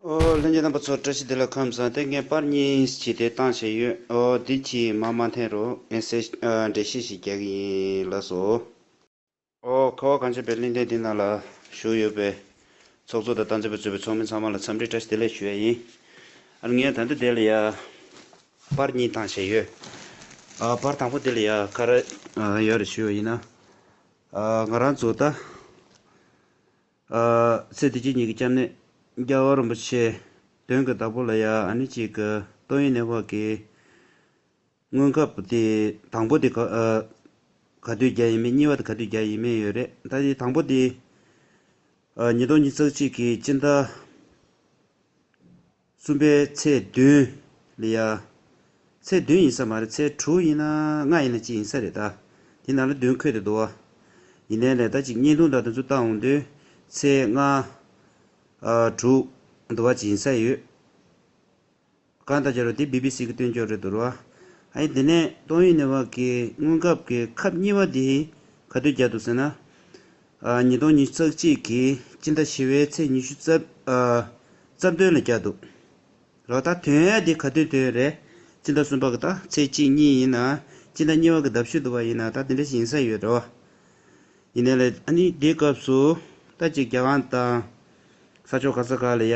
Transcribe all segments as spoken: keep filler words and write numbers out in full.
ཨོ་ལྷན་རྒྱས་རྣམ་པ་ཚོ་བཀྲ་ཤིས་བདེ་ལེགས། ཁམས་བཟང་། དེ་ངས་པར་གཉིས་ཅིག་དེ་བཏང་བྱས་ཡོད། ཨོ་འདི་ཅིག་མར་མ་འཐེན་རོགས། ངས་གསལ་ཨ་འགྲེལ་བཤད་ཞིག་རྒྱག་གི་ཡིན་ལགས་སོ། ཨོ་ཁ་བ་གངས་ཅན་པའི་གླིང་ཕྲན་འདི་ནང་ལ་བཞུགས་ཡོད་པའི་ཚོགས་གཙོ་དང་སྟངས་འཛིན་པ་གཙོས་པའི་ཚོགས་མི་ཚང་མ་ལ་འཚམས་འདྲི་བཀྲ་ཤིས་བདེ་ལེགས་ཞུ་ཡ་ཡིན། ཨ་ངས་ད་ལྟ་དེ་ལ་ཡ་པར་གཉིས་བཏང་བྱས་ཡོད། ཨ་པར་དང་པོ་དེ་ལ་ཡ་ག་རེ་ཨ་ཡོད་རེད་ཞུ་བ་ཡིན་ན། ཨ་ང་རང་ཚོ་ད་ཨ་ཚེ་འདི་ཕྱི་གཉིས་ཀྱི་སྐྱབས་གནས་རྒྱལ་བ་རིན་པོ་ཆེ་མདུན་གྱི་བདག་པོ་ལ་ཡ་ཨ་ནི་གཅིག་གི་ཏོག་དབྱིབས་ནད་པ་གི་སྔོན་ཁབ་དེ་དང་པོ་དེ་ག་ཨ་ག་དུས་རྒྱག་ཡིན་མིན། གཉིས་པ་དེ་ག་དུས་རྒྱག་ཡིན་མིན་ཡོད་རེད། ད་དེ་དང་པོ་དེ་ཨ་ཉིས་སྟོང་ཉི་ཤུ་རྩ་གཅིག་གི་སྤྱི་ཟླ་གསུམ་པའི་ཚེས་བདུན་ལ་ཡ། ཚེས་བདུན་ཡིན་ས་མ་རེད། ཚེས་དྲུག་ཡིན་ན་ལྔ་ཡིན་ན་གཅིག་ཡིན་ས་རེད་ད། དེ་ནང་ལ་བདུན་འཁོད་དེ་འདུག་བ། ཡིན་ནའི་ལས་ད་ཅིག་བརྙན་ཐུང་དང་དེ་ཚོ་བལྟ་འོང་དུས་ཚེས་ལྔ་ཨ་དྲུག་འདུག་བ་ཅིག་ཡིན་ས་ཡོད། གང་ལྟར་བྱས་རུང་དེ་བི་བི་སི་གི་སྟོན་ཕྱོགས་རེད་འདུག་ར། ཨ་ནི་དེ་ནས་ཏོག་དབྱིབས་ནད་པ་གི་སྔོན་ཁབ་ཀྱི་ཁབ་གཉིས་པ་དེ་ག་དུས་རྒྱག་འདུག་ཟེར་ན། ཨ་ཉིས་སྟོང་ཉི་ཤུ་རྩ་གཅིག་གི་སྤྱི་ཟླ་བཞི་པའི་ཚེས་ཉི་ཤུ་རྩ་ཨ་རྩ་བདུན་ལ་རྒྱག་འདུག་ར། ད་ཐོན་ཡ་དེ་ག་དུས་ཐོན་རེད། སྤྱི་ཟླ་གསུམ་པ་གི་ད་ཚེས་གཅིག་གཉིས་ཡིན་ན། སྤྱི་ཟླ་གཉིས་པ་གི་ཟླ་བཞི་འདུག་བ་ཡིན་ན་ད་དེ་འདྲ་ཞིག་ཡིན་ས་ཡོད་རེད་བ། ཡིན་ནའི་ལས་ཨ་ནི་དེའི་སྐབས་སུ་ད་ཅིག་རྒྱ་གར་དང་ས་ཕྱོགས་ག་ས་ག་ལ་ཡ་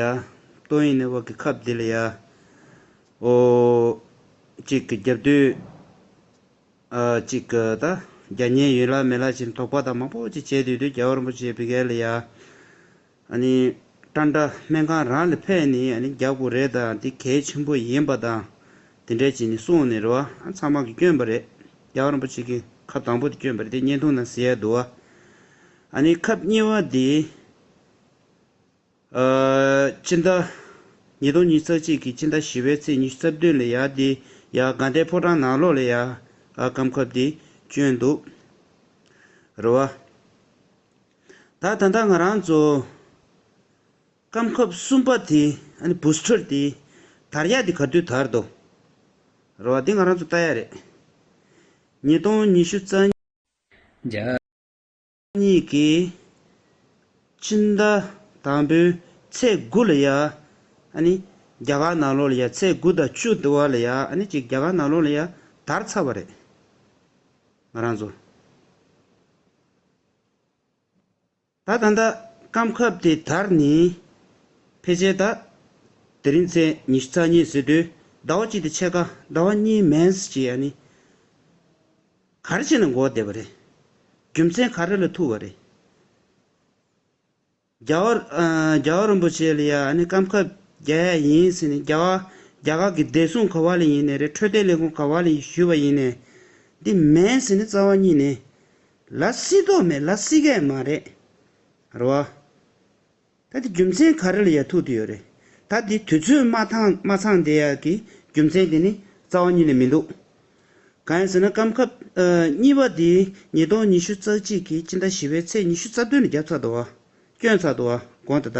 ཏོག་དབྱིབས་ནད་པ་གི་ཁབ་དེ་ལ་ཡ་ཨོ་ཅིག་གི་རྒྱབ་དུས་ཨ་ཅིག་གི་ད་རྒྱག་ཉེན་ཡོད་ལ་མེད་ལ་ཅིག་དོགས་པ་དང་མང་པོ་ཅིག་བྱས་དུས་དུས་རྒྱལ་བ་རིན་པོ་ཆེ་བི་གའི་ལ་ཡ་ཨ་ནི་ཀྲན་ཏྲ་སྨན་ཁང་རང་ལ་ཕེབས་ནས་ཨ་ནི་རྒྱག་དགོས་རེད་དང་འདི་གལ་ཆེན་པོ་ཡིན་པ་དང་དེ་འདྲས་ཅིག་ནི་གསུངས་ནས་རེད་བ། ཨ་ཚང་མ་གིས་བསྐྱོན་པ་རེད། རྒྱལ་བ་རིན་པོ་ཆེ་གི་ཁབ་དང་པོ་དེ་བསྐྱོན་པ་རེད། དེ་བརྙན་ཐུང་ནང་གཟིགས་ཡ་འདུག་བ། ཨ་ནི་ཁབ་གཉིས་པ་དེ་ཨ་སྤྱི་ཟླ་ཉིས་སྟོང་ཉི་ཤུ་རྩ་གཅིག་གི་སྤྱི་ཟླ་བཞི་པའི་ཚེས་ཉི་ཤུ་རྩ་བདུན་ལ་ཡ་དེ་ཡ་དགའ་ལྡན་ཕོ་བྲང་ནང་ལོགས་ལ་ཡ་ཨ་སྐམ་ཁབ་དེ་བསྐྱོན་འདུག་རེད་བ། ད་ད་ལྟ་ང་རང་ཚོ་སྐམ་ཁབ་གསུམ་པ་དེ་ཨ་ནི་བུ་སི་ཊར་དེ་དར་ཡག་དེ་ག་དུས་དར་འདུག་རེད་བ། དེ་ང་རང་ཚོ་ལྟ་ཡ་རེད། ཉིས་སྟོང་ཉི་ཤུ་རྩ་གཉིས་ཀྱི་སྤྱི་ཟླ་དང་པོའི་ཚེས་དགུ་ལ་ཡ་ཨ་ནི་རྒྱ་གར་ནང་ལོགས་ལ་ཡ་ཚེས་དགུ་དང་བཅུ་འདུག་བ་ལ་ཡ་ཨ་ནི་ཅིག་རྒྱ་གར་ནང་ལོགས་ལ་ཡ་དར་ཚར་བ་རེད། ང་རང་ཚོ་ད་ད་ལྟ་སྐམ་ཁབ་དེ་དར་ནི་ཕལ་ཆེར་ད་དེ་རིང་ཚེས་ཉི་ཤུ་རྩ་གཉིས་ཟེར་དུས་ཟླ་བ་གཅིག་དང་ཕྱེད་ཀ་ཟླ་བ་གཉིས་མན་ཙམ་ཅིག་ཨ་ནི་ག་རེ་བྱས་ནས་འགོར་བསྡད་པ་རེད། རྒྱུ་མཚན་ག་རེ་ལ་ཐུག་པ་རེད། རྒྱལ་བ་ཨ་རྒྱལ་བ་རིན་པོ་ཆེ་ལ་ཡ་ཨ་ནི་སྐམ་ཁབ་རྒྱག་ཡ་ཡིན་ཟེར་ནས་རྒྱལ་བ་རྒྱ་གར་གྱི་བདེ་སྲུང་ག་བ་ལ་ཡིན་ནའི་རེད། འཕྲོད་བསྟེན་ལས་ཁུངས་ག་བ་ལ་ཞུས་པ་ཡིན་ནའི་འདི་མེད་ཟེར་ནས་རྩ་བ་ཉིད་ནས་ལབ་སྲིད་མདོག་མེད། ལབ་སྲིད་ཀྱི་མ་རེད། རེད་བ། ད་དེ་རྒྱུ་མཚན་ག་རེ་ལ་ཡ་ཐུག་དུ་ཡོད་རེད། ད་དེ་དུས་ཚོད་མ་ཐང་མ་ཚང་བསྡད་ཡག་གི་རྒྱུ་མཚན་དེ་ནི་རྩ་བ་ཉིད་ནས་མི་འདུག་གང་ཡིན་ཟེར་ན་སྐམ་ཁབ་ཨ་གཉིས་པ་དེ་ཉིས་སྟོང་ཉི་ཤུ་རྩ་གཅིག་གི་སྤྱི་ཟླ་བཞི་པའི་ཚེས་ཉི་ཤུ་རྩ་བདུན་ལ་བརྒྱབ་ཚར་འདུག་བ། བསྐྱོན་ཚར་འདུག་བ། དགོངས་དག་ད།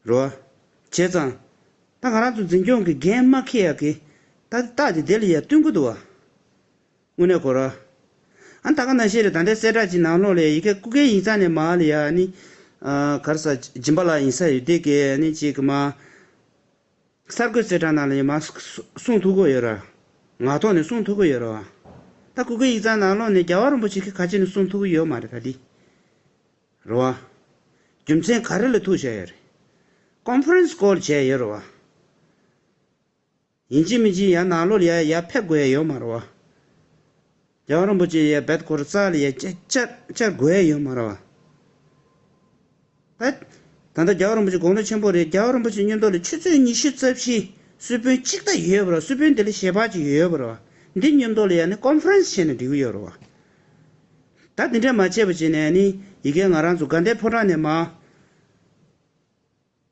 རེད་བ། བྱས་ཙང་། ད་ང་རང་ཚོ་འཛིན་སྐྱོང་གི་འགན་མ་འཁྱེར་ཡག་གི་ད་རྟགས་དེ་དེ་ལ་ཡ་སྟོན་གྱི་འདུག་བ། དངོས་གནས་ཁོ་ར། ཨ་ད་ག་ནང་བཞིན་རེད། ད་ལྟའི་གསལ་བསྒྲགས་ཀྱི་ནང་ལོགས་ལ་ཡི་གེ་སྐུ་སྒེར་ཡིག་ཚང་ནས་མར་ལ་ཡ་ནི། ཨ་ག་རེ་ཟ་སྦྱིན་པ་ལགས་ཡིན་ས་ཡོད་དེ་གས་ནི་ཅིག་གི་མ། གསར་འགོད་གསལ་བསྒྲགས་ནང་ལ་ཡ་མར་གསུ་གསུང་ཐུབ་ཀྱི་ཡོད་ར། ངག་ཐོག་ནས་གསུང་ཐུབ་ཀྱི་ཡོད་ར་བ། ད་སྐུ་སྒེར་ཡིག་ཚང་ནང་ལོགས་ནས་རྒྱལ་བ་རིན་པོ་ཆེ་གིས་ག་ཅི་ནས་གསུང་ཐུབ་ཀྱི་ཡོད་མ་རེད་ད་འདི། རེད་བ། རྒྱུ་མཚན་ག་རེ་ལ་ཐུག་བཞག་ཡོད་རེད། ཀོན་ཕ་རེན་སི་ཀོལ་བྱས་ཡོད་ར་བ། ཡིན་གཅིག་མིན་གཅིག་ཡར་ནང་ལོགས་ལ་ཡར་ཡར་ཕེབས་དགོས་ཡ་ཡོད་མ་རེད་བ། རྒྱལ་བ་རིན་པོ་ཆེ་ཡར་བེད་ཁོ་ར་རྩ་ལ་ཡར་བཅར་བཅར་བཅར་དགོས་ཡ་ཡོད་མ་རེད་བ། ད་ད་ལྟ་རྒྱལ་བ་རིན་པོ་ཆེ་དགུང་ལོ་ཆེན་པོ་རེད། རྒྱལ་བ་རིན་པོ་ཆེ་མངོན་མཐོ་ལ་ཆུ་ཚོད་ཉི་ཤུ་རྩ་བཞི་སུད་བུན་གཅིག་ད་ཡོད་པ་རེད་བ། སུད་བུན་དེ་ལ་ཞལ་པར་ཅིག་ཡོད་པ་རེད་བ། འདི་མངོན་མཐོ་ལ་ཡར་ནས་ཀོན་ཕ་རེན་སི་བྱས་ནས་འགྲིག་གི་ཡོད་རེད་བ། ད་འདི་འདྲ་མ་བྱས་པ་བྱས་ནས་ནི་ཡི་གེ་ང་རང་ཚོ་དགའ་ལྡན་ཕོ་བྲང་ནས་མར།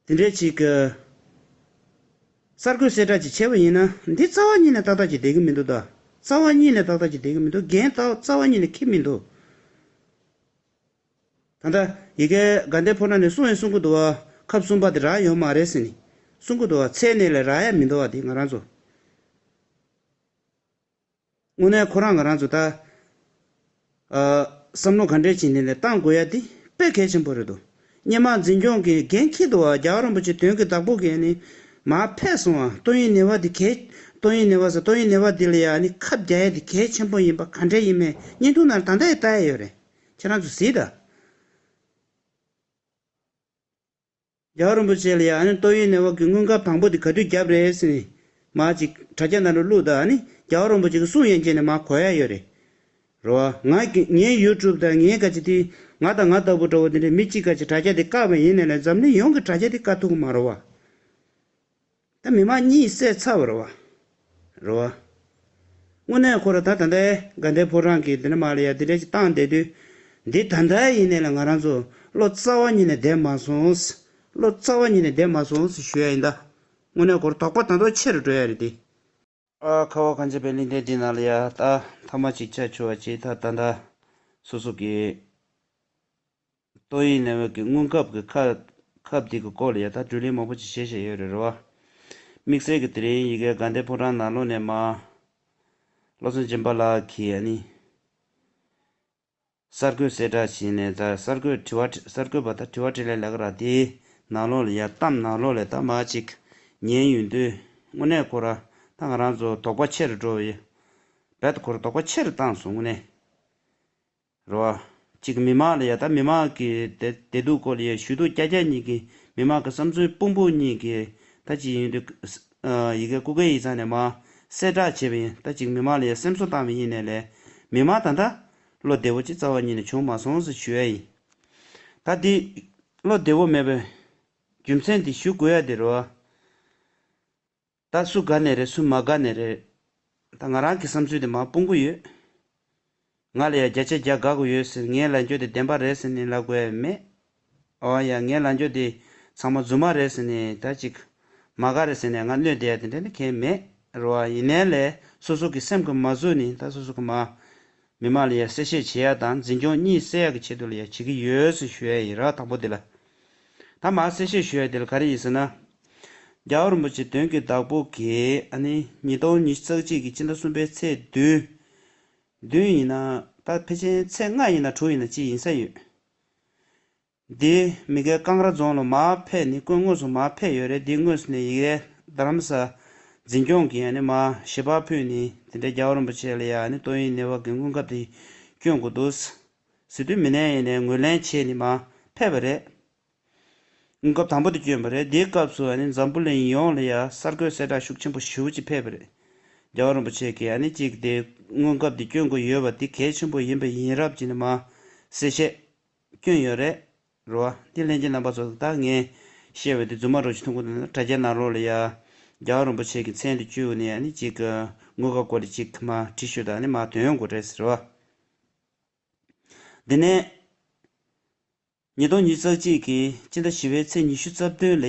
དེ་འདྲའི་ཅིག་གི་གསར་འགོད་གསལ་བསྒྲགས་ཅིག་བྱས་པ་ཡིན་ན་འདི་རྩ་བ་ཉིད་ནས་ཏག་ཏག་ཅིག་བསྡད་ཀྱི་མི་འདུག་ད་རྩ་བ་ཉིད་ནས་ཏག་ཏག་ཅིག་བསྡད་ཀྱི་མི་འདུག་འགན་རྩ་རྩ་བ་ཉིད་ནས་འཁྱེར་མི་འདུག་ད་ལྟ་ཡི་གེ་དགའ་ལྡན་ཕོ་བྲང་ནས་གསུང་ཡང་གསུང་གི་འདུག་བ། ཁབ་གསུམ་པ་དེ་རག་ཡོད་མ་རེད་ཟེར་ནས་གསུང་གི་འདུག་བ། ཚད་ནས་ལས་རག་ཡ་མི་འདུག་བ། དེ་ང་རང་ཚོ། དངོས་གནས་ཁོ་རང་ང་རང་ཚོ་ད། ཨ། བསམ་བློ་ག་འདྲས་བྱས་ནས་ལས་བཏང་དགོས་ཡ་དེ་དཔེ་གལ་ཆེན་པོ་རེད་འདུག་སྔོན་མ་འཛིན་སྐྱོང་གི་འགན་འཁྱེར་འདུག་བ། རྒྱལ་བ་རིན་པོ་ཆེ་དོན་གྱི་བདག་པོ་གིས་ནི་མར་ཕེབས་སོང་བ། ཏོག་དབྱིབས་ནད་པ་འདི་གལ། ཏོག་དབྱིབས་ནད་པ་ཟེར། ཏོག་དབྱིབས་ནད་པ་འདི་ལ་ཡ་ནི་ཁབ་རྒྱག་ཡ་འདི་གལ་ཆེན་པོ་ཡིན་པ་ག་འདྲ་ཡིན་མིན་བརྙན་ཐུང་ནང་ད་ལྟ་ཡང་ལྟ་ཡ་ཡོད་རེད། ཁྱེད་རང་ཚོ་གཟིགས་དང་། རྒྱལ་བ་རིན་པོ་ཆེ་ལ་ཡ་ཨ་ནི་ཏོག་དབྱིབས་ནད་པ་གི་སྔོན་ཁབ་དང་པོ་དེ་ག་དུས་བརྒྱབ་རེད་ཟེར་ནས་མར་ཅིག་དྲ་རྒྱ་ནང་ལ་བླུགས་དང་། ཨ་ནི་རྒྱལ་བ་རིན་པོ་ཆེ་གི་གསུང་ཡན་ཆད་ནས་མར་གོ་ཡ་ཡོད་རེད། རེད་བ། ང་གི་ངའི་ཡུ་ཊུབ་དང་ངའི་ག་ཅིག་དེ་ང་དང་ང་ལྟ་བུ་འདྲ་བོ་དེ་འདྲའི་མི་གཅིག་ག་ཅིག་དྲ་རྒྱ་དེ་བཀག་པ་ཡིན་ནའི་ལས་འཛམ་གླིང་ཡོངས་ཀྱི་དྲ་རྒྱ་དེ་བཀག་ཐུབ་ཀྱི་མ་རེད་བ། ད་མི་མང་གཉིད་སད་ཚར་བ་རེད་བ། རེད་བ། དངོས་གནས་ཁོ་ར་ད་ད་ལྟའི་དགའ་ལྡན་ཕོ་བྲང་གི་འདི་ནས་མར་ལ་ཡ་འདི་འདྲ་ཞིག་བཏང་བསྡད་དུས། འདི་ད་ལྟ་ཡིན་ནའི་ལ་ང་རང་ཚོ་བློ་རྩ་བ་ཉིད་ནས་བདེ་མ་སོང་། བློ་རྩ་བ་ཉིད་ནས་བདེ་མ་སོང་ཞེས་ཞུ་ཡ་ཡིན་ད། དངོས་གནས་ཁོ་ར་དོགས་པ་ད་དོགས་ཆེ་རུ་འགྲོ་ཡ་རེད་དེ། ཨ་ཁ་བ་གངས་ཅན་པའི་གླིང་ཕྲན་འདི་ནང་ལ་ཡ་ད་ཐ་མ་གཅིག་ཆ་ཆུ་བ་གཅིག་ད་ད་ད་སོ་སོ་གི་ཏོག་དབྱིབས་ནད་པ་གི་སྔོན་ཁབ་ཀྱི་ཁབ་ཁབ་དེ་གི་སྐོར་ལ་ཡ་ད་བགྲོ་གླེང་མང་པོ་ཅིག་བྱས་བཞག་ཡོད་རེད་རེད་བ། དམིགས་བསལ་གྱི་དེ་རིང་ཡ་གི་དགའ་ལྡན་ཕོ་བྲང་ནང་ལོགས་ནས་མར་བློ་བཟང་སྦྱིན་པ་ལགས་ཀྱིས་ཨ་ནི་གསར་འགོད་གསལ་བསྒྲགས་བྱས་ནས་ད་གསར་འགོད་དྲི་བ་གསར་འགོད་པ་ད་དྲི་བ་དྲིས་ལན་ལབ་ཀྱི་ར་དེའི་ནང་ལོགས་ལ་ཡ་གཏམ་ནང་ལོགས་ལ་ད་མར་ཅིག་ཉན་ཡོང་དུས། དངོས་གནས་ཁོ་ར་ད་ང་རང་ཚོ་དོགས་པ་ཆེ་རུ་འགྲོ་བའི་རྦད་དེ་ཁོ་ར་དོགས་པ་ཆེ་རུ་བཏང་སོང་དངོས་གནས། རེད་བ། གཅིག་མི་མང་ལ་ཡ་ད་མི་མང་གི་བདེ་བདེ་སྡུག་སྐོར་ལ་ཡ་ཞུ་གཏུག་རྒྱག་རྒྱག་གཉིས་ཀྱི་མི་མང་གི་བསམ་ཚུལ་སྤུངས་སྤུངས་གཉིས་ཀྱི་ད་ཅིག་ཡིན་དུས། ཡ་གི་སྐུ་སྒེར་ཡིག་ཚང་ནས་མར་གསལ་བསྒྲགས་བྱས་པ་ཡིན། ད་ཅིག་མི་མང་ལ་ཡ་སེམས་གསོ་བཏང་བ་ཡིན་ནའི་ལས་མི་མང་ད་ལྟ་བློ་བདེ་བོ་ཅིག་རྩ་བ་ཉིད་ནས་བྱུང་མ་སོང་ཟེར་ཞུ་ཡ་ཡིན། ད་འདི་བློ་བདེ་བོ་མེད་པའི་རྒྱུ་མཚན་དེ་ཞུ་དགོས་ཡ་དེ་རེད་བ། ད་སུ་དགའ་ནས་རེད། སུ་མ་དགའ་ནས་རེད། ད་ང་རང་གི་བསམ་ཚུལ་དེ་མར་སྤུངས་ཀྱི་ཡོད། ང་ལ་ཡང་བརྒྱ་ཆ་བརྒྱ་དགའ་གི་ཡོད་ཟེར། ངའི་ལབ་རྒྱུ་དེ་བདེན་པ་རེད་ཟེར་ནས་ལབ་དགོས་ཡ་མེད། ཨོ་ཡ། ངའི་ལབ་རྒྱུ་དེ་ཚང་མ་རྫུན་མ་རེད་ཟེར་ནས་ད་ཅིག་མ་དགའ་རེད་ཟེར་ནས་ང་གནོད་བསྡད་ཡ་དེ་འདྲ་ནི་གང་ཡང་མེད་རེད་བ། ཡིན་ནའི་ལས་སོ་སོ་གི་སེམས་ཀྱི་མ་བཟོད་ནས་ད་སོ་སོ་གི་མ། མི་མང་ལ་ཡ་གསལ་བཤད་བྱེད་ཡ་དང་འཛིན་སྐྱོང་གཉིས་སེལ་ཡ་གི་ཆེད་དུ་ལ་ཡ་བྱེད་ཀྱི་ཡོད་ཟེར་ཞུ་ཡ་ཡིན་ར། དང་པོ་དེ་ལ། ད་མར་གསལ་བཤད་ཞུ་ཡ་དེ་ལ་ག་རེ་ཡིན་ཟེར་ན། རྒྱལ་བ་རིན་པོ་ཆེ་དོན་གྱི་བདག་པོ་གིས་ཨ་ནི་ཉིས་སྟོང་ཉི་ཤུ་རྩ་གཅིག་གི་སྤྱི་ཟླ་གསུམ་པའི་ཚེས་བདུན། བདུན་ཡིན་ན་ད་ཕལ་ཆེར་ཚེས་ལྔ་ཡིན་ན་དྲུག་ཡིན་ན་གཅིག་ཡིན་ས་ཡོད། འདི་མི་སྒེར་ཀང་ར་རྫོང་ལ་མར་ཕེབས་ནས་སྐུ་དངོས་སུ་མར་ཕེབས་ཡོད་རེད། འདི་དངོས་སུ་ནས་ཡི་གེ་རྡ་རམ་ས་འཛིན་སྐྱོང་གིས་ཨ་ནི་མར་ཞལ་པར་ཕུལ་ནས་དེ་འདྲའི་རྒྱལ་བ་རིན་པོ་ཆེ་ལ་ཡ་ཨ་ནི་ཏོག་དབྱིབས་ནད་པ་གི་སྔོན་ཁབ་དེ་སྐྱོན་དགོས་འདུག་ཟེར་དུས་མི་སྣ་ཡིན་ནས་ངོས་ལེན་བྱས་ནས་མར་ཕེབས་པ་རེད། སྔོན་ཁབ་དང་པོ་དེ་བསྐྱོན་པ་རེད། དེའི་སྐབས་སུ་ཨ་ནི་འཛམ་བུ་གླིང་ཡོངས་ལ་ཡ་གསར་འགོད་གསལ་བསྒྲགས་ཤུགས་ཆེན་པོ་ཞེ་པོ་ཅིག་ཕེབས་པ་རེད། རྒྱལ་བ་རིན་པོ་ཆེ་གིས་ཨ་ནི་གཅིག་དེ་སྔོན་ཁབ་དེ་བསྐྱོན་དགོས་ཡོད་པ་དེ་གལ་ཆེན་པོ་ཡིན་པ་ཡིན་རབས་ཀྱི་ནི་མ་གསལ་བཤད་བསྐྱོན་ཡོད་རེད། རེད་བ། དེ་ལྷན་རྒྱས་རྣམ་པ་ཚོ་ད་ངས་བཤད་པ་དེ་རྫུན་མ་རོ་ཅིག་མཐོང་གི་འདུག་ན་དྲ་རྒྱ་ནང་ལོགས་ལ་ཡ་རྒྱལ་བ་རིན་པོ་ཆེ་གི་མཚན་དེ་བཅོས་ནས་ཨ་ནི་གཅིག་སྔོན་ཁབ་སྐོར་དེ་གཅིག་མ་བྲིས་ཤོག་དང་ཨ་ནི་མ་དོན་ཡོང་དགོས་རེད་ཟེར་བ། དེ་ནས། ཉིས་སྟོང་ཉི་ཤུ་རྩ་གཅིག་གི་སྤྱི་ཟླ་བཞི་པའི་ཚེས་ཉི་ཤུ་རྩ་བདུན་ལ་ཡ།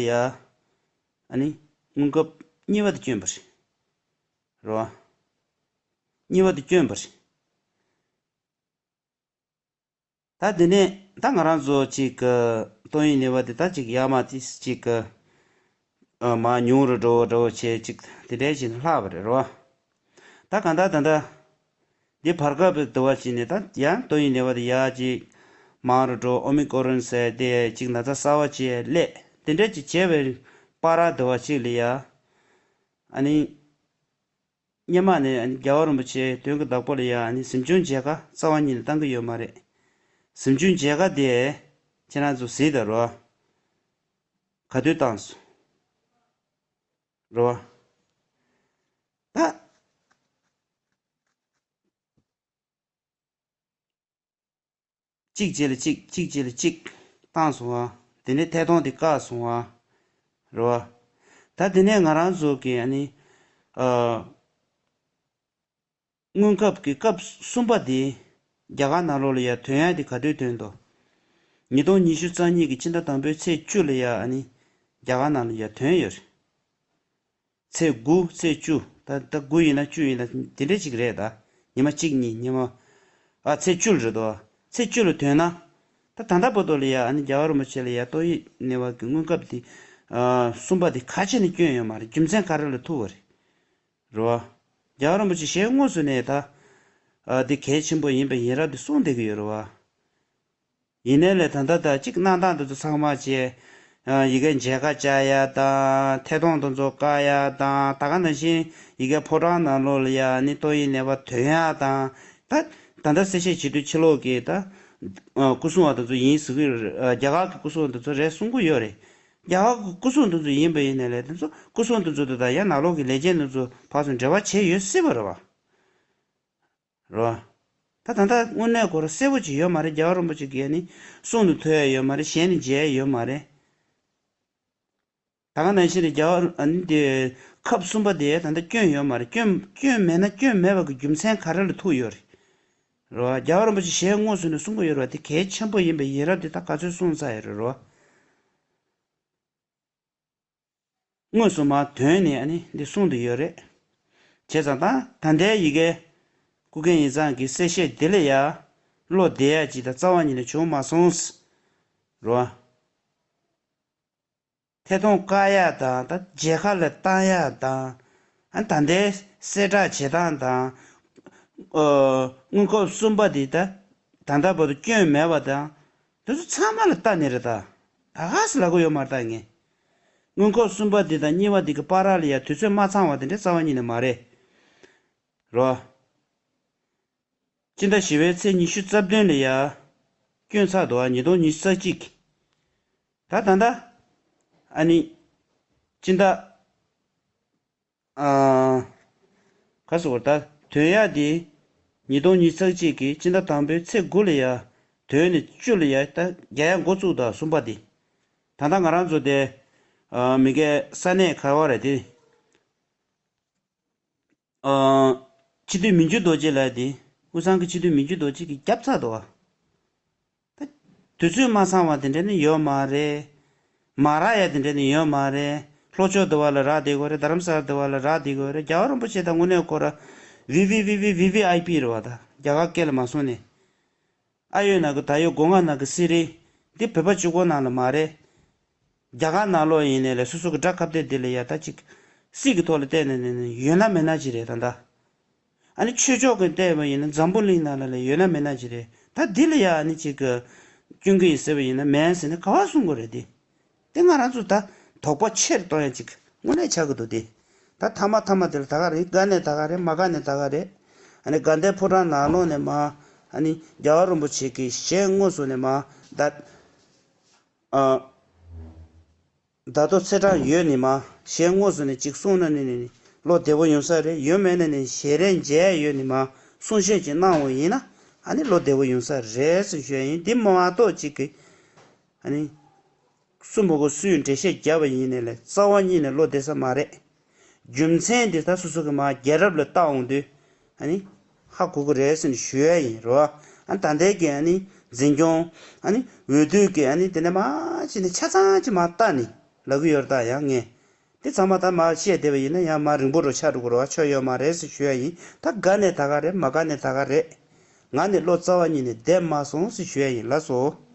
ཨ་ནི། སྔོན་ཁབ་གཉིས་པ་དེ་བསྐྱོན་པ་རེད། རེད་བ། གཉིས་པ་དེ་བསྐྱོན་པ་རེད། ད་དེ་ནས་ད་ང་རང་ཚོ་ཅིག་ཏོག་དབྱིབས་ནད་པ་དེ་ད་ཅིག་ཡར་མར་ཏིས་ཅིག་ཨ་མར་ཉུང་རུ་འགྲོ་འགྲོ་བྱས་ཅིག་དེ་འདྲའི་ཅིག་ལྷག་པ་རེད་རོ། ད་གང་ལྟར་ད་ལྟ་འདི་བར་སྐབས་དུ་བ་ཅིག་ནས་ད་ཡང་ཏོག་དབྱིབས་ནད་པ་དེ་ཡར་ཅིག་མང་རུ་འགྲོ། ཨོ་མི་ཀོ་རོན་ཟེར་དེ་ཅིག་ན་ཚ་གསར་བ་ཅིག་སླེབས། དེ་འདྲ་ཅིག་བྱས་པའི་བར་དུ་བ་ཅིག་ལ་ཡ་ཨ་ནི། སྔོན་མ་ནས་ཨ་ནི་རྒྱལ་བ་རིན་པོ་ཆེ་དོན་གྱི་བདག་པོ་ལ་ཡ་ཨ་ནི་གཟིམ་ཆུང་མཇལ་ཁ་རྩ་བ་ཉིད་ནས་བཏང་གི་ཡོད་མ་རེད། གཟིམ་ཆུང་མཇལ་ཁ་དེ་ཁྱེད་རང་ཚོ་གཟིགས་དང་རོ། ག་དུས་བཏང་སོང་། རོ། ད། གཅིག་རྗེས་ལ་གཅིག་གཅིག་རྗེས་ལ་གཅིག་བཏང་སོང་བ། དེ་ནས་ཐད་གཏོང་དེ་བཀག་སོང་བ། རེད་བ། ད་དེ་ནས་ང་རང་ཚོ་གི་ཨ་ནི། ཨ། སྔོན་ཁབ་ཀྱི་སྐབས་གསུམ་པ་དེ་རྒྱ་གར་ནང་ལོགས་ལ་ཡ་ཐོན་ཡ་དེ་ག་དུས་ཐོན་ཏོ། ཉིས་སྟོང་ཉི་ཤུ་རྩ་གཉིས་ཀྱི་ཕྱི་ཟླ་དང་པོའི་ཚེས་བཅུ་ལ་ཡ་ཨ་ནི་རྒྱ་གར་ནང་ལ་ཡ་ཐོན་ཡོད་རེད། ཚེས་དགུ་ཚེས་བཅུ། ད་ད་དགུ་ཡིན་ན་བཅུ་ཡིན་ན་དེ་འདྲ་ཅིག་རེད་ད། ཉི་མ་གཅིག་གཉིས་ཉི་མ། ཨ་ཚེས་བཅུ་ལ་རེད་དོ། ཚེས་བཅུ་ལ་ཐོན་ན། ད་ད་ལྟ་བར་དུ་ལ་ཡ་ཨ་ནི་རྒྱལ་བ་རིན་པོ་ཆེ་ལ་ཡ་ཏོག་དབྱིབས་ནད་པ་གི་སྔོན་ཁབ་དེ། ཨ་གསུམ་པ་དེ་ག་ཅི་ནས་བསྐྱོན་ཡོད་མ་རེད། རྒྱུ་མཚན་ག་རེ་ལ་ཐུག་པ་རེད། རེད་བ། རྒྱལ་བ་རིན་པོ་ཆེ་ཞལ་དངོས་སུ་ནས་ད། ཨ་དེ་གལ་ཆེན་པོ་ཡིན་པ་ཡིན་རབས་དེ་གསུངས་བསྡད་ཀྱི་ཡོད་རེད་བ། ཡིན་ནའི་ལས་ད་ལྟ་ད་གཅིག་གནང་སྟངས་དེ་ཚོ་ཚང་མ་བྱས། ཡི་གེ་མཇལ་ཁ་བཅར་ཡ་དང་ཐད་གཏོང་དེ་ཚོ་བཀག་ཡ་དང་ད་ག་ནང་བཞིན་ཡི་གེ་ཕོ་བྲང་ནང་ལོགས་ལ་ཡ་ནི་ཏོག་དབྱིབས་ནད་པ་ཐོན་ཡ་དང་ད་ད་ལྟ་གསལ་བཤད་བྱེད་དུས་ཕྱི་ལོགས་ཀྱི་ད་སྐུ་སྲུང་བ་དེ་ཚོ་ཡིན་ཟེར་གི་རེད། རྒྱ་གར་གྱི་སྐུ་སྲུང་དེ་ཚོ་རེད་གསུང་གི་ཡོད་རེད། རྒྱ་གར་གྱི་སྐུ་སྲུང་དེ་ཚོ་ཡིན་པ་ཡིན་ནའི་ལས་དེ་ཚོ་སྐུ་སྲུང་དེ་ཚོ་དེ་དང་ཡང་ནང་ལོགས་ཀྱི་ལས་བྱེད་དེ་ཚོ་ཕར་ཚུར་འབྲེལ་བ་བྱས་ཡོད་སྲིད་པ་རེད་བ། རེད་བ། ད་ད་ལྟ་དངོས་གནས་ཁོ་རང་གསལ་པོ་ཅིག་ཡོད་མ་རེད། རྒྱལ་བ་རིན་པོ་ཆེ་གིས་ནི་གསུང་དུ་ཐོས་ཡ་ཡོད་མ་རེད། ཞལ་ནས་མཇལ་ཡ་ཡོད་མ་རེད། ད་ག་ནང་བཞིན་རེད། རྒྱལ་བ་ཨ་ནི་དེ་ཁབ་གསུམ་པ་དེ་ད་ལྟ་སྐྱོན་ཡོད་མ་རེད། སྐྱོན་སྐྱོན་མེད་ན་སྐྱོན་མེད་པ་གི་རྒྱུ་མཚན་ག་རེ་ལ་ཐུག་ཡོད་རེད། རེད་བ། རྒྱལ་བ་རིན་པོ་ཆེ་ཞལ་དངོས་སུ་ནས་གསུང་གི་ཡོད་རེད་བ། དེ་གལ་ཆེན་པོ་ཡིན་པའི་ཡིན་རབས་དེ་ད་ག་ཚོད་གསུངས་ཚར་ཡོད་རེད། རེད་བ། དངོས་སུ་མར་དོན་ནས་ཨ་ནི་འདི་གསུང་དུ་ཡོད་རེད། བྱས་ཙང་ད་ད་ལྟའི་ཡི་གེ་སྐུ་མཁྱེན་ཡིག་ཚང་གི་གསལ་བཤད་འདི་ལ་ཡ་བློ་བདེ་ཡ་ཅིག་ད་རྩ་བ་ཉིད་ནས་བྱུང་མ་སོང་། རོ། ཐད་གཏོང་བཀག་ཡ་དང་ད་མཇལ་ཁ་ལ་བཏང་ཡ་དང་ཨ་ད་ལྟའི་གསལ་བསྒྲགས་བྱེད་སྟངས་དང་། ཨོ། སྔོན་ཁོབ་གསུམ་པ་འདི་ད་ད་ལྟ་བར་དུ་སྐྱོན་མེད་པ་དང་། དེ་ཚོ་ཚང་མ་ལ་ལྟ་ནི་རེད་ད། ད་ག་སེ་ལབ་གི་ཡོད་མ་རེད་ད་ངས། སྔོན་ཁོབ་གསུམ་པ་འདི་དང་གཉིས་པ་འདི་གི་བར་ལ་ཡ་དུས་ཚོད་མ་ཚང་བ་དེ་འདྲ་རྩ་བ་ཉིད་ནས་མ་རེད། རོ། སྤྱི་ཟླ་བཞི་པའི་ཚེས་ཉི་ཤུ་རྩ་བདུན་ལ་ཡ། སྐྱོན་ཚར་འདུག་ཨ། ཉིས་སྟོང་ཉི་ཤུ་རྩ་གཅིག་ད་ད་ད། ཨ་ནི། སྤྱི་ཟླ། ཨ། ག་ཟེར་བ་ད་དོན་ཡག་འདི། ཉིས་སྟོང་ཉི་ཤུ་རྩ་གཅིག་གི་སྤྱི་ཟླ་དང་པོའི་ཚེས་དགུ་ལ་ཡ། དོན་ནི་བཅུ་ལ་ཡ་ད་རྒྱག་ཡ་འགོ་བཙུགས་ད་གསུམ་པ་འདི། ད་ལྟ་ང་རང་ཚོ་དེ། ཨ། མི་སྒེར་ས་གནས་ག་བ་རེད་དེ། ཨ། སྤྱི་འཐུས་མི་འགྱུར་རྡོ་རྗེ་ལགས་དེ། དབུས་གཙང་གི་སྤྱི་འཐུས་མི་འགྱུར་རྡོ་རྗེ་གིས་བརྒྱབ་ཚར་འདུག་བ། ད་དུས་ཚོད་མ་ཚང་བ་དེ་འདྲ་ནི་ཡོད་མ་རེད། མ་རག་ཡ་དེ་འདྲ་ནི་ཡོད་མ་རེད། ལྷོ་ཕྱོགས་དེ་བ་ལ་རག་བསྡད་ཀྱི་ཡོད་རེད། རྡ་རམ་ས་ལ་དེ་བ་ལ་རག་བསྡད་ཀྱི་ཡོད་རེད། རྒྱལ་བ་རིན་པོ་ཆེ་ད་དངོས་གནས་ཁོ་ར། བི་བི་བི་བི་བི་བི་ཨའི་པི་རེད་བ། ད་རྒྱ་གར་སྐད་ལ་མ་སོང་ནས། ཨ་ཡོད་ན་གི་ད་ཡོད་སྒོ་ང་ན་གི་སི་རི། འདི་བོད་པ་གཅིག་པོ་ནང་ལ་མ་རེད། རྒྱ་གར་ནང་ལོགས་ཡིན་ནའི་ལས་སོ་སོ་གི་དགྲ་ཁ་གཏད་འདི་ལ་ཡ་ད་ཅིག་སྲིད་ཀྱི་ཐོག་ལ་བལྟས་ནས་ནས་ནས་ཡོད་ན་མེད་ན་ཅིག་རེད་ད་ད། ཨ་ནི་ཆོས་ཕྱོགས་ཀྱི་བལྟས་པ་ཡིན་ན་འཛམ་བུ་གླིང་ནང་ལ་ལས་ཡོད་ན་མེད་ན་ཅིག་རེད། ད་འདི་ལ་ཡ་ཨ་ནི་ཅིག་གི་སྐྱོན་གི་ཡིན་ཟེར་བ་ཡིན་ན་མེད་ཟེར་ནས་ག་བ་གསུང་གི་རེད་དེ། དེ་ང་རང་ཚོ་ད་དོགས་པ་ཆེར་གཏོང་ཡ་ཅིག་དངོས་གནས་ཆགས་ཀྱི་འདུག་དེ། ད་མཐའ་མ་མཐའ་མ་དེ་ལ་ད་ག་རེད། དགའ་ནས་ད་ག་རེད། མ་དགའ་ནས་ད་ག་རེད། ཨ་ནི་དགའ་ལྡན་ཕོ་བྲང་ནང་ལོགས་ནས་མ། ཨ་ནི་རྒྱལ་བ་རིན་པོ་ཆེ་གི་ཞལ་དངོས་སུ་ནས་མ། ད། ཨ། ད་དུང་ཚེས་གྲངས་ཡོད་ནི་མ། ཞལ་དངོས་སུ་ནས་ཅིག་གསུང་ན་ནི་ནི་ནི་བློ་བདེ་པོ་ཡོང་ས་རེད། ཡོད་མེད་ན་ནི་ཞལ་རས་མཇལ་ཡ་ཡོད་ནི་མ། གསུང་བཤད་ཅིག་གནང་བ་ཡིན་ན་ཨ་ནི་བློ་བདེ་པོ་ཡོང་ས་རེད་ཟེར་ཞུ་ཡ་ཡིན། འདི་མ་གཏོགས་ཅིག་གི། ཨ་ནི། སུ་མོ་གོ་སུས་འགྲེལ་བཤད་བརྒྱབ་པ་ཡིན་ནའི་ལས་རྩ་བ་ཉིད་ནས་བློ་བདེ་ས་མ་རེད། རྒྱུ་མཚན་འདི་ད་སོ་སོ་གི་མ་རྒྱལ་རབས་ལ་བལྟ་འོང་དུས་ཨ་ནི་ཧ་གོ་གི་རེད་ཟེར་ནས་ཞུ་ཡ་ཡིན་རོ། ཨ་ནི་ད་ལྟའི་གི་ཨ་ནི་འཛིན་སྐྱོང་ཨ་ནི་འོས་བསྡུ་གི་ཨ་ནི་དེ་ནས་མ་ཅི་ནས་ཆ་ཚང་ཅི་མ་བལྟ་ནི་ལབ་གི་ཡོད་རེད། ད་ཡང་ངས་དེ་ཚང་མ་ད་མ་བཤད་བསྡད་པ་ཡིན་ན་ཡང་མ་རིང་པོ་རུ་ཆགས་འགྲོ་གི་རེད་བ། ཆོ་ཡོད་མ་རེད་ཟེར་ཞུ་ཡ་ཡིན། ད་དགའ་ནས་ད་ག་རེད། མ་དགའ་ནས་ད་ག་རེད། ང་ནི་བློ་རྩ་བ་ཉིད་ནས་བདེ་མ་སོང་ཟེར་ཞུ་ཡ་ཡིན། ལགས་སོ།